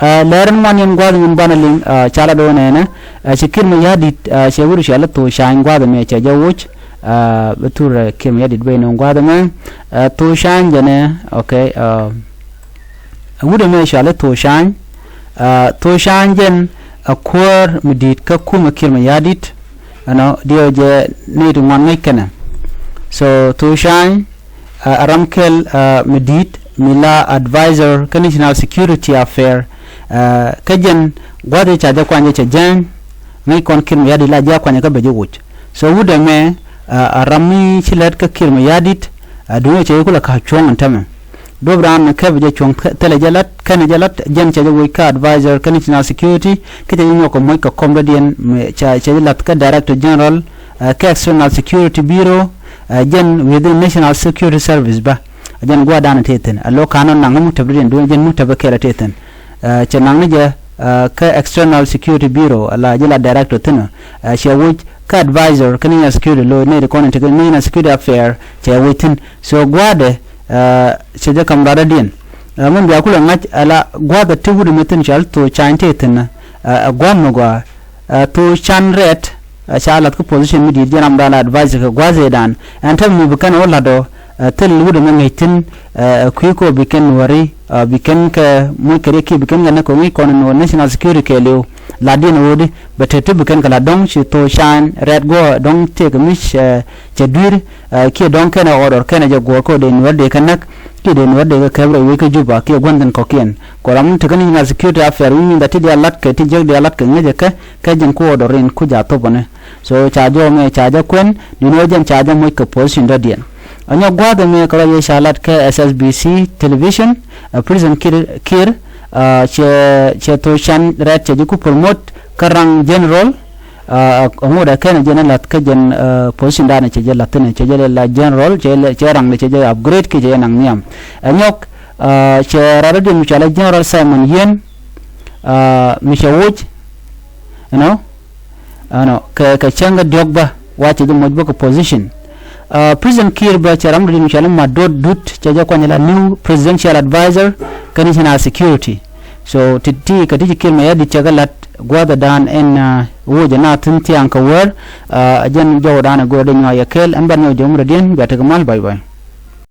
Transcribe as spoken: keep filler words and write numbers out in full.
Ɛ, lɛr in muan yɛn gua̱a̱th min banɛ liŋ, ɛ, ca la do̱n ɛnɛ, ɛ, ci Kiir Mayardit, ɛ, cɛ wut cɔal i̱ Thok Cany gua̱a̱th ɛmɛ cɛ jɛ woc, ɛ, bi thur, ɛ, Kiir Mayardit ben nöŋ gua̱a̱th ɛmɛ, ɛ, Thok Cany jɛnɛ, okay, ɛ, wut ɛmɛ cɔal i̱ Thok Cany, ɛ, Thok Cany jɛn ɛ kuäär mi di̱i̱t kä kumɛ Kiir Mayardit, ɛnɔ, diɛw jɛ nɛy ti ŋuan ŋäc kɛnɛ. So, Thok Cany, ɛ, ɛ ram kɛl, ɛ, mi di̱i̱t, mi la advisor kä National Security Affair, ɛ, kä jɛn gua̱th i̱ ca jɛ kuany jɛ cɛ jääny, ŋäc kɔn Kiir Mayardit la jɛ kuany kä bɛ jɛ woc. So wut ɛmɛ, ɛ, ɛ ram mi ci lät kä Kiir Mayardit, ɛ, duŋ cɛ kulɛ ka̱ cuɔ̱ŋ ɛn tämɛ. Duɔ̱p raan ni kɛpɛ jɛ cuɔ̱ŋ thilɛ jɛ la̱t, kɛnɛ jɛ la̱t, jɛn cɛ jɛ woc kä advisor kä National Security, kä cɛ jɛ nyɔk kɛ moc kɛ kɔm dɔ̱diɛn, mi ca, cɛ jɛ la̱th kä Director General, ɛ, kä External Security Bureau, ɛ, jɛn within National Security Service bä. Ɛ jɛn gua̱a̱th danɛ tëë thi̱n. Ɛ lo̱ ka̱n ɔ naŋ ni muktäb dɔ̱diɛn duŋ jɛn muktäb kɛɛl ɛ tëë thi̱n. Ɛ, cɛ naŋ ni jɛ, ɛ, kä External Security Bureau, ala jɛ la director thi̱n ɔ. Ɛ, cɛ woc kä advisor kä National Security lo, nɛy ti kɔn in te kä National Security Affair, cɛ woc thi̱n. So gua̱a̱dɛ, ɛ, cɛ jɛ ka̱m ruacdädiɛn. Ɛ, min bia kulɛ ŋa̱c, ala gua̱a̱dɛ ti wut ɛmɛ thi̱n cɔal Thok Cany tëë thi̱n, ɛ, ɛ gua̱a̱th mi gɔaa. Ɛ, Thok Cany Rɛt, ɛ, ca la̱th kä position mi di̱i̱t jɛn ram dɔaŋ la advisor kɛ gua̱a̱th ëëdan. Ɛn täämɛ mi bi kɛn ɣöö la̱t ɔ, ɛ, thil wut ɛmɛ ŋäc thi̱n, ɛ, ɛ kui̱ kɔ bi kɛn nuääri, ɛ, bi kɛn kɛ moc kɛ riɛk kiɛ bi kɛn kɛ näk kɛ ŋäc kɔn nuäär National Security kɛɛliw. La̱tdiɛn ɣöödi bɛ te ti bi kɛn kɛ la̱t dɔ̱ŋ ci Thok Cany Rɛt guɔ dɔ̱ŋ tëëkɛ mi cɛ, cɛ dui̱r, ɛ, kiɛ dɔ̱ŋ kɛnɛ order kɛnɛ jɛ guɔ̱ɔ̱r kɛ dee nuäär dee kɛ näk, kiɛ dee nuäär dee kɛ kɛp rɛy wec kä Juba kiɛ gua̱n thi̱n kɔ̱kiɛn. Kɛ ram mi te kä National Security Affair wi̱i̱ nyin dhat ti diaal la̱t kɛ ti jiäk diaal la̱t kɛ ŋäcɛ kɛ, kɛ jɛn ku order in ku ja̱ thop ɔni. So ca jɔw mɛ ca jɛ kuɛn, duŋni ɣöö jɛn ca jɛ moc kɛ position dɔ̱diɛn. Ɛ nyɔk gua̱a̱th ɛmɛ kɛ ruac ëë ca lat kä S S B C television, ɛ, President Kiir, Kiir, ɛ, cɛ, cɛ Thok Cany Rɛt cɛ jɛ ku promote kä raŋ general, ɛ, ɛ ŋot ɛ kɛn ɛ jɛn ɛ la̱th kä jɛn, ɛ, position danɛ cɛ jɛ la̱th thi̱n, cɛ jɛ la general, cɛ, cɛ raŋdɛ cɛ jɛ upgrade kiɛ cɛ jɛ naŋ nhiam. Ɛ nyɔk, ɛ, cɛ ruacdädiɛn mi cɔal ɛ General Simon Yiën, ɛ, mi cɛ woc, you know, ɛnɔ, kɛ, kɛ cäŋ kä diɔ̱k bä, wa cɛ jɛ moc bä kɛ position. Ɛ, President Kiir bä cɛ ram dɔ̱diɛn cɔal i̱ Madot Dut, cɛ jɛ kuany la new presidential advisor kä national security. So ti, ti, kɛ ti ci Kiir Mayardit cɛ kɛ la̱t gua̱a̱th ɛ da̱a̱n ɛn, ɛ, woc ɛ na thi̱n thia̱a̱ŋ kɛ wäär, ɛ, ɛ jɛn jɔwdan ɛ go̱o̱r dee nyuac ɛ kɛɛl, ɛn ban nyɔk jɛ wä mi dɔ̱diɛn, bia tekɛ mal, bye bye.